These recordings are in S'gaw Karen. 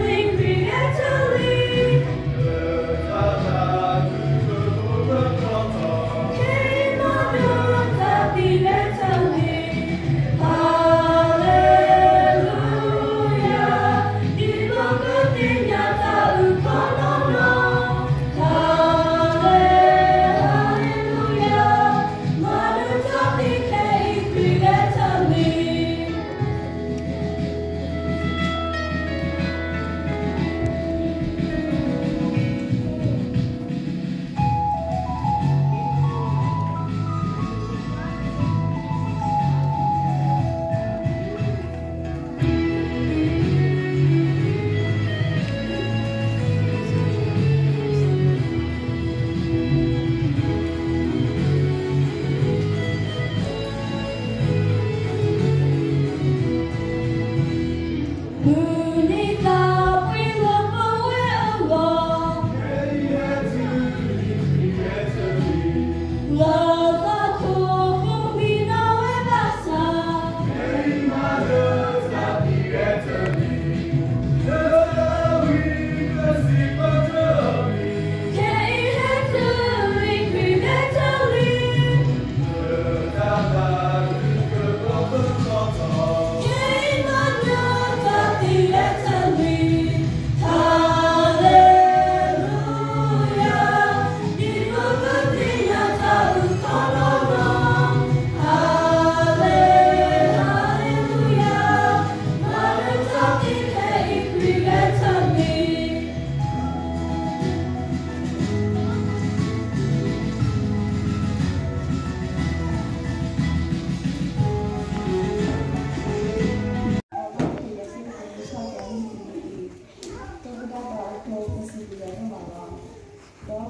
ဒီပုၢ်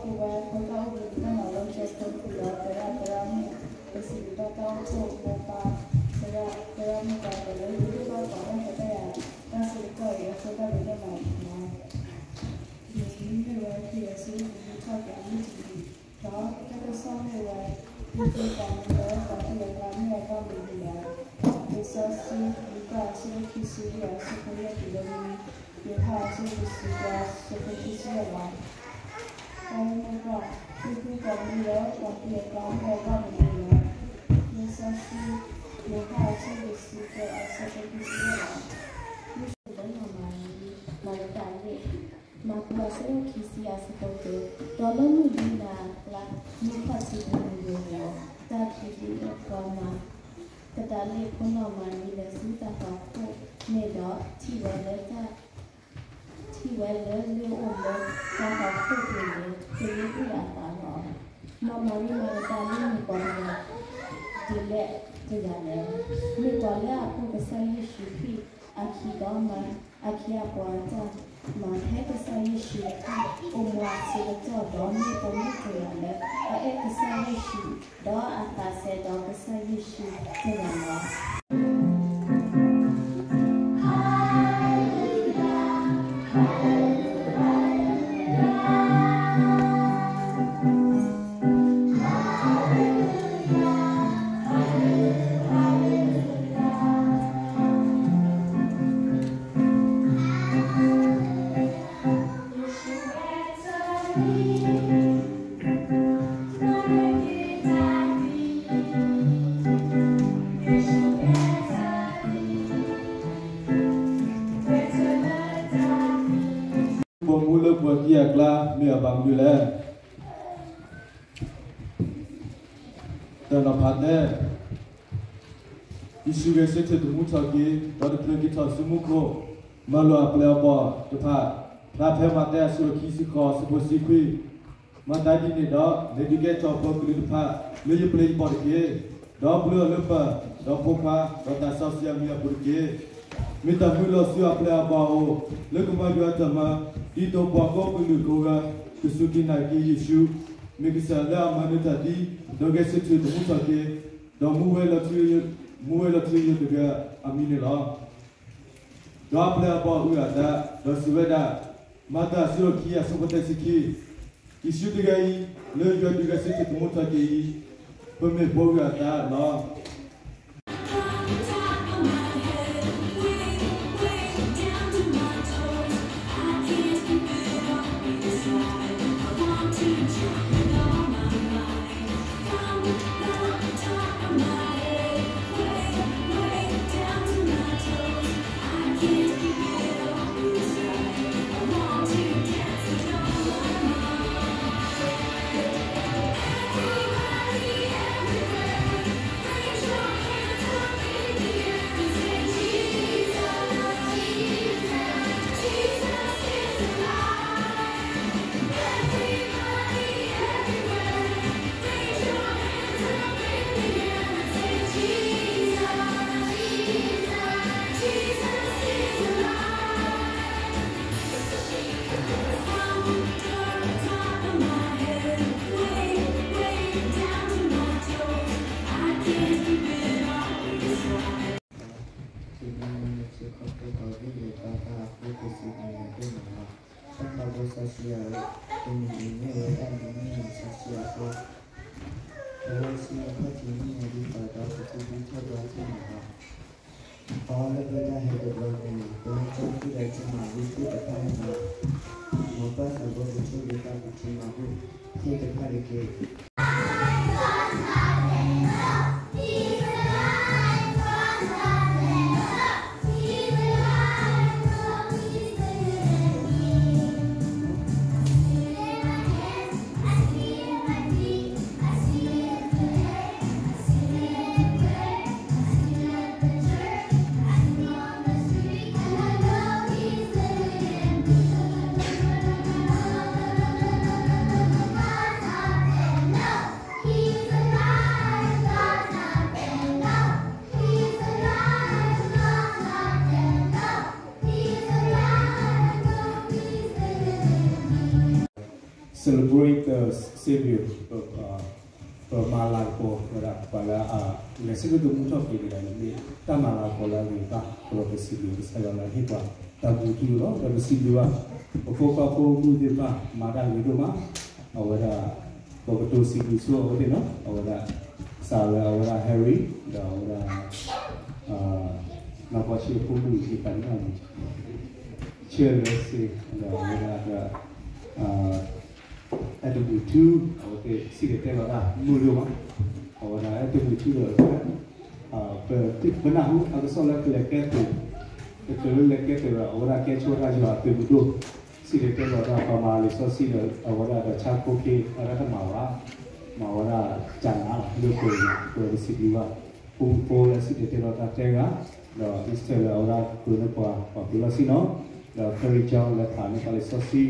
ဒီဝဲၢ်ဖိသၣ်အိၣ်ဘှံးသ့ၣ်တဖၣ်လီၤ. ဒီပုၢ်ဝဲၢ်ဖိသၣ်အိၣ်ဘှံးသ့ၣ်တဖၣ်လီၤ လၢကဲဖိသၣ်ဒီးသရၣ်သရၣ်မုၣ်, ပစံးဘျုးဘၣ်တၢ်အိၣ်ဖှိၣ်ဖိခွါ, သရၣ်သရၣ်မုၣ်ခွါ ဒီးလၢသုတၢ်ဘၣ်ကွၢ်တၢ်ဃီတၢ်ယၤ, တၢ်ဆၢကတီၢ်အံၤ အဃိသတးပတၢ်မၤတခီ ယမ့ၢ်ဝဲခရံာ်အစုမုၢ်ထီၣ်က့ၤအမုၢ်တနံၤ, ဒီးတၢ်ကစီၣ်မ့ၢ်ဝဲ, ဖံဖုပှၤမုၢ်လၢပှၤသူၣ်လၢသးမ့ၢ်အဘၣ်မနုၤလဲၣ်. လံာ်စီဆှံ လူၤကၣ်အဆၢဒိၣ်ခံဆံလွံၢ် အဆၢဖိယဲၢ်တုၤလၢနွံ, ယိၤဟၣ်အဆၢဒိၣ်တဆံတၢ အဆၢဖိခံဆံယဲၢ်လီၤ. တၢ်မ့ၢ်ကွၢ်, ဖံဖုပှၤမုၢ်လၢပှၤသူၣ်လၢသးမ့ၢ်အဘၣ်မနုၤလဲၣ်. လံာ်စီဆှံ, ယိၤဟၣ်အဆၢဒိၣ်တဆံတၢ အဆၢဖိခံဆံယဲၢ်လီၤ. ယ့ၣ်ၡူးလၢနီၢ်မၤရံ, မၤကဒၤလ့ၣ်, မၢ်ကူးအဆၢဒိၣ်ခံဆံအဆၢဖိတၢ, ဒီးလၢမုၢ်ဒံနၤအကျါ, မုၢ်ခီၣ်ထံးတနံၤယိၤန့ၣ်, တၢ်ခံးဒုၣ်အပှၤမၤကဒၤလ့ၣ်ဖိနီၢ်မၤရံလဲၤဆူတၢ်ဃီၤခိၣ်န့ၣ်ဒီး, ထံၣ်ဝဲလၢတၢ် ထံၣ်ဝဲလၢလ့အိၣ်လၢတၢ်ဃီၤခိၣ်ပူၤန့ၣ် ကလ့အုၣ်အသးလီၤ. နီၢ်မၤရံမၤကဒၤလ့ၣ်မ့ၢ်ပှၤမနုၤလဲၣ်, ဒ်လဲၣ်တဂၤလဲၣ်. မ့ၢ်ပှၤလၢအပိာ်ကစၢ်ယ့ၣ်ၡူးခရံာ်အခံဒီးမၤအခံအပှၤအတၢ်မၤ ဖဲကစၢ်ယ့ၣ်ၡူးခရံာ်အိၣ်မူအဆၢကတီၢ်ဒီး မ့ၢ်ပိာ်မုၣ်တဂၤလၢအအဲၣ်ကစၢ်ယ့ၣ်ၡူး ဒီးအသးစဲဒီးကစၢ်ယ့ၣ်ၡူးတဂၤလီၤ. ပိာ်မုၣ်လၢပှၤခံဂၤအကျါ မ့ၢ်အဘၣ်မနုၤလဲၣ်. တၢ်နီၤဖးတဲ, ယ့ၣ်ၡူးဂဲၤဆၢထၢၣ်သမူထီၣ်က့ၤ, ဒီးတဖျၢၣ်က့ၤထီၣ်ဆူမူခိၣ်, မၤလိာ်အပျဲၢ်အဘီၣ်တဖၣ်, ဖျါဖဲမးသဲအဆၢခံဆံဃိး အဆၢဖိတဆံခွံ, မၤသးဒ်န့ၣ်ဒီး, လဲၤဒုးကဲထီၣ်ပှၤကလုာ်တဖၣ် လၢယပျဲၢ်ယဘီၣ်တက့ၢ်. ဒီးဘျၢအီၤလၢပၢ်, ဒီးဖိခွါ, ဒီးသးစီဆှံအမံၤအပူၤတက့ၢ်. မ့ၢ်တၢ်မၢလီၤဆူအပျဲၢ်အဘီၣ်အအိၣ်, လၢကမၤယွၤအတၢ်မၤ, ဒ်သိးပှၤကိးကလုာ်ကိးဂၤ ကစူၢ်က့ၤနာ်က့ၤယ့ၣ်ၡူး, မ့ၢ်ကစၢ်လၢအမၤနၢၤတၢ်သံ, ဒီးဂဲၤဆၢထၢၣ်သမူထီၣ်က့ၤ, ဒီးမူဝဲလီၤထူ မူဝဲလီၤထူယိာ်တဂၤအမံၤန့ၣ်လီၤ. ဒီးအပျဲၢ်အဘီၣ်အုၣ်အသး, ဒီးစံးဝဲဒၣ်, မၤတၢ်အဆၢဒိၣ်ခံအဆၢဖိသၢဆံခံ, ယ့ၣ်ၡူးတဂၤအံၤ, လၢယွၤဒုးဂဲၤဆၢထၢၣ်သမူထီၣ်က့ၤအံၤ, ပမ့ၢ်ဖိအုၣ်အသးလီၤ. တၢ်သးဘိစီဆှံယွၤဧၢ, တနံၤအံၤမ့ၢ်ဝဲဒၣ်နံၣ်နွံဆံဆံအဃိ, ပဝဲစံးအခီၣ်ထံးနံၣ်နွံဆံဆံအဃိ, ပှၤလၢပတၢ်ဟဲတဘျီန့ၣ် ပဝဲကၠီဒၣ်က့ၤမၤဝံသ့ၣ်တဖၣ်န့ၣ်လီၤ. မ်ပၢ်သးဘိကဆိၣ်ဂ့ၤတၢ်ကထံမၤဘူၣ်သ့ၣ်တဖၣ်တက့ၢ်. Celebrate the Savior, ပမၤလၤကပီၤဝဲဒၣ် ပှၤလၢအလဲၤဆၢထၢၣ် သမူထီၣ်က့ၤကဒါန့ၣ် မ့ၢ်တၢ်မၤလၤကပီၤလၢအဂ့ၤဘၣ်, ဒီးပစံးဘျုးကစၢ်ယွၤလၢအဟ့ၣ်ပှၤတၢ်ဘူၣ်ထူလီၤ. ဒီးပစံးဘျုးဘၣ် ပဖိခွါဖိမုၣ်သ့ၣ်တဖၣ် မၤတၢ်ဂ့ၤဒိၣ်မး, အဝဲဒၣ် ပကတိၤစံးဘျုးဆိအဝဲသ့ၣ်နီၤ, အဝဲဒၣ် စးလၢအဝဲဒၣ် Harry ဒီးအဝဲဒၣ် နီၢ်ပီၢ်ဆံးဖိမုၣ် ယသးန့ၣ် ဆၢလၢစ့ ဒီးအဝဲဒၣ်ဒီး အဲၣ်တမုာ်ထူ အဝဲသ့ၣ်စံၣ်တဲၤတဲလီၤတၢ်မုာ်ဒိၣ်မး, အဝဲဒၣ်အဲၣ်တမုာ်ထူဒီး ပနၢ်ဟူအကစီၣ်လၢကလဲၤကဲသုး, ကတၢၢ်လၢလဲၤကဲသုးဒီး အဝဲဒၣ်ကဲဆိတၢ်ယွၤအသုးမုၢ်ဒိၣ်, စံၣ်တဲၤတဲလီၤတၢ် ပှၤမၤလံာ်စီဆှံဒီး အဝဲဒၣ်ဒီးဆါဖိခ့ အဝဲဒၣ်တမၤဘၣ်, မၤဝဲဒၣ်ကနၤလီၤ လၢပှဲၤပှဲၤပစံးဘျုးဘၣ် ဖိမုၣ်ဖိလၢစံၣ်တဲၤတဲလီၤတၢ်တဲဂၤ, ဒီး Easter လၢအဝဲဒၣ်ကွဲးလၢပှၤ ပှၤပၢၤလီၢ်ဆ့ၣ်နီၤ, ဒီး Curry John လၢဖးန့ၢ်ပှၤလံာ်စီ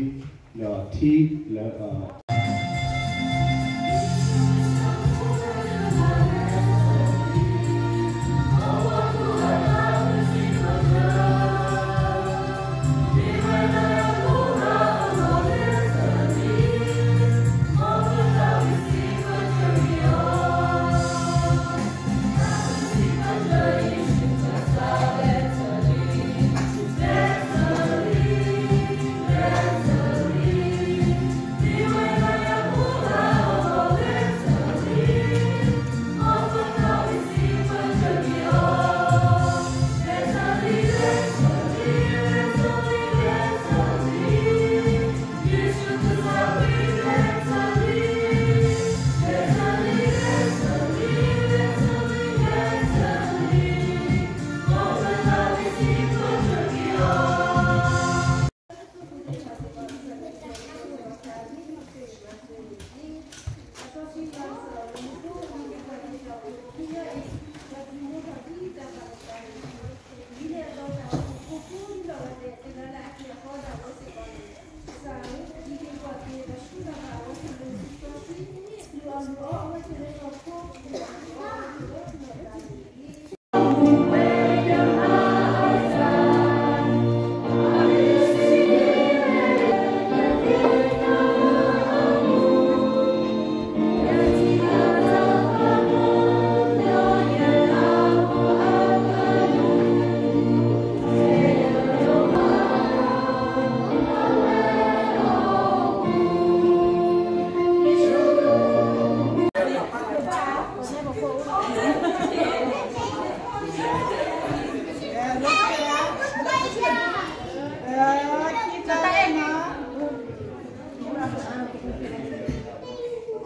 ဆှံ, ဒီးထံလၢ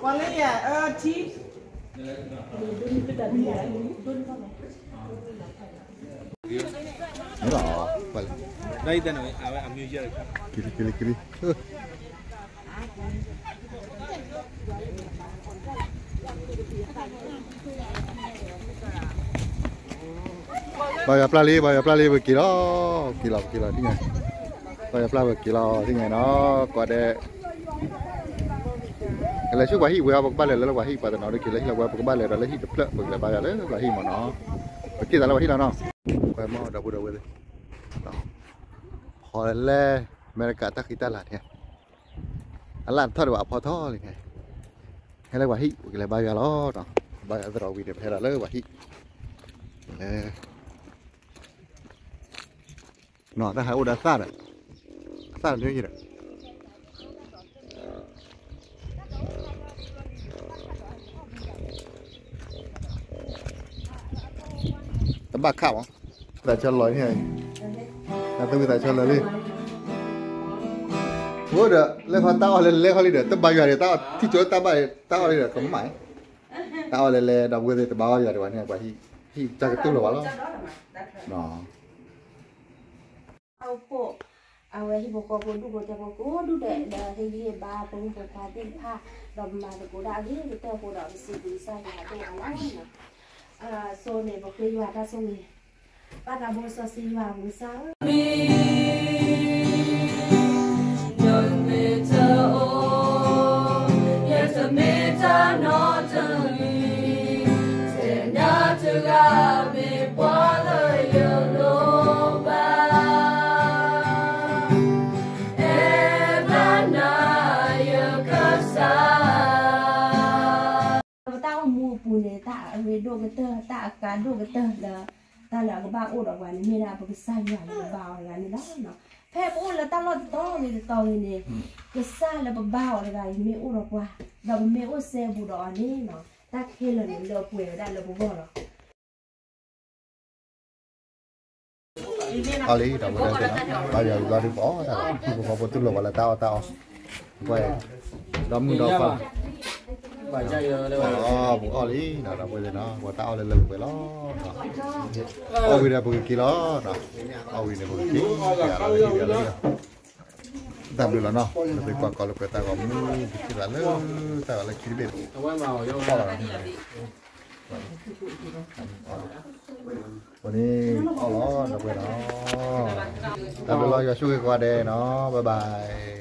ပှၤလၢယၤအထံ ကလံကလံကလံ ဘၣ်ယွၤပျၢ်လံ ဘၣ်ယွၤပျၢ်လံ ပက့ၤလီၤ က့ၤလီၤ ပက့ၤလီၤ သ့ၣ်ညါ ဘၣ်ယွၤပျၢ် ပက့ၤလီၤ သ့ၣ်ညါနီၤ ကွၢ်ဒဲး ကလဲၤဆူပှၤဟံၣ်ဝဲအီၤ ပကဘၣ်လဲၤလၢပှၤဟံၣ် ပှၤတနီၤဒုးက့ၤလၢဟံၣ်လီၤ ပှၤပကဘၣ်လဲၤဒီးလၢဟံၣ်တဖျၢၣ် ပကလဲၤဘါယွၤလၢပှၤဟံၣ်မ့ၢ်နီၤ ပက့ၤသးလၢပှၤဟံၣ်လီၤနီၤ ကွဲမီၢ်ဒီပုၢ်ဒီဝဲၢ်သ့ၣ် ဟီလၢအမဲရကၤတၢ်ဃံတၢ်လၤန့ၣ် အလၣ်တထီၣ်ဒံးဘၣ်အဖီထီလံန့ၣ် ဟဲလၢပှၤဟံၣ် ပကလဲၤဘါယွၤလီၤနီၤ ဘါယွၤသရိာ်ဝံၤန့ၣ် ပဟဲဒီးလၢပှၤဟံၣ် လၢ နီၤ တၢ်ဟဲအိၣ်ဒီးသၣ်ဒီး အသၣ်ဒ်ယံၤဒီး တဘၣ်ခးဘၣ် သးဆၢလီၤန့ၣ် နသးဝံၣ်သးဆၢလီၤလံ အိၣ်ဒီး လဲၤခီတၢ်အီၣ်လဲၤလဲၤခီလံဒီး တဘါယွၤဒီး တၢ်အီၣ်ထံၣ်ကၠိတၢ်ဘၣ် တၢ်အီၣ်လံဒီး ကမၣ် တၢ်အီၣ်လဲၤလဲၤ ဒီပုၢ်ဝဲၢ်သ့ၣ် တဘါအီၣ်ယွၤဒံးဘၣ်န့ၣ် ပှၤဟံၣ် ဟံၣ်တၢ်ကတူၢ်လိာ်ဘၣ်လီၤ အဖိ အဝဲဟံၣ်ဖိဃီဖိဒူၣ်ဖိထၢဖိကိးဒူၣ်ဒဲး ဒီးဟ့ၣ်ဂံၢ်ဟ့ၣ်ဘါပမိၢ်ပပၢ်သ့ၣ်တဖၣ် ဒီးပမၤသကိးတၢ်အဂ့ၤကတၢၢ်အဃိဒီး ပစံးဘျုးကစၢ်ယွၤဒိၣ်မးလီၤ. အဆိန့ၣ် ပဃ့ယွၤတၢ်ဆိၣ်ဂ့ၤ ဘၣ်သးဘိစီဆှံယွၤအပူၤကစၢ်ဧၢ ဒီးမ့ၢ်တအိၣ် ယတမ့ၢ်တၢ်နီတမံၤ တနၤတဂၤမ့ၢ်ပှၤလၢယလိၣ်ဘၣ် အဲၣ်ဘၣ်နၤယကစၢ် ပတၢ်အိၣ်မူအပူၤန့ၣ် တၢ်အရ့ဒိၣ်ကတၢၢ် တၢ်အကါဒိၣ်ကတၢၢ်လၢ တၢ်လၢအကဘၣ်အိၣ်ဒီးပှၤန့ၣ် မ့ၢ်ဒၣ်ပကစၢ်ယွၤလၢပဘါအီၤတဂၤန့ၣ်လီၤ. ဖဲပအိၣ်လၢတၢ်လီၢ်တတီၤဂ့ၤတတီၤဂ့ၤန့ၣ် ကစၢ်လၢပဘါအီၤတဂၤအံၤမ့ၢ်အိၣ်ဒီးပှၤ ဒီးပမ့ၢ်အိၣ်စဲဘူးဒီးအီၤန့ၣ် တၢ်ခဲလၢာ်န့ၣ် လၢပှဲၤဝဲဒၣ်လၢပဂီၢ်လီၤ. အီၣ်လံ ဒီပုၢ်ဝဲၢ်သ့ၣ်နီၤ ဘါယွၤအံၤဘျီဒုးပအီၣ်တၢ်လီၤ ဟံၣ်ဖိဃီဖိတူၢ်လိာ်ပှၤလၢတၢ်အီၣ်တၢ်အီ ပှဲၤ ဒီမုၢ်ဒီခွါ ပအီၣ်လံနီၤ ဒီပုၢ်ဝဲၢ်သ့ၣ်နီၤ ပှၤတၢ်အီၣ်လၢလၢပှဲၤပှဲၤလီၤ အီၣ်ဝံၤဒီးပကက့ၤလီၤ အီၣ်ဝံၤန့ၣ်ပကက့ၤ တၢ်ဘျုးလီၤနီၤ ပကွၢ်ကီလၢပှဲၤတၢ်ဂီၤမူ ပထံၣ်သးလၢ တၢ်ဂီၤလၢခံတဘ့ၣ် ဖီၣ်လီၤ ပန့ၣ်အီၣ်လီၤ ဒီပုၢ်ဝဲၢ်နီၤ တၢ်ဘျုးလီၤ ယွၤဆိၣ်ဂ့ၤကိးဂၤဒဲးနီၤ bye bye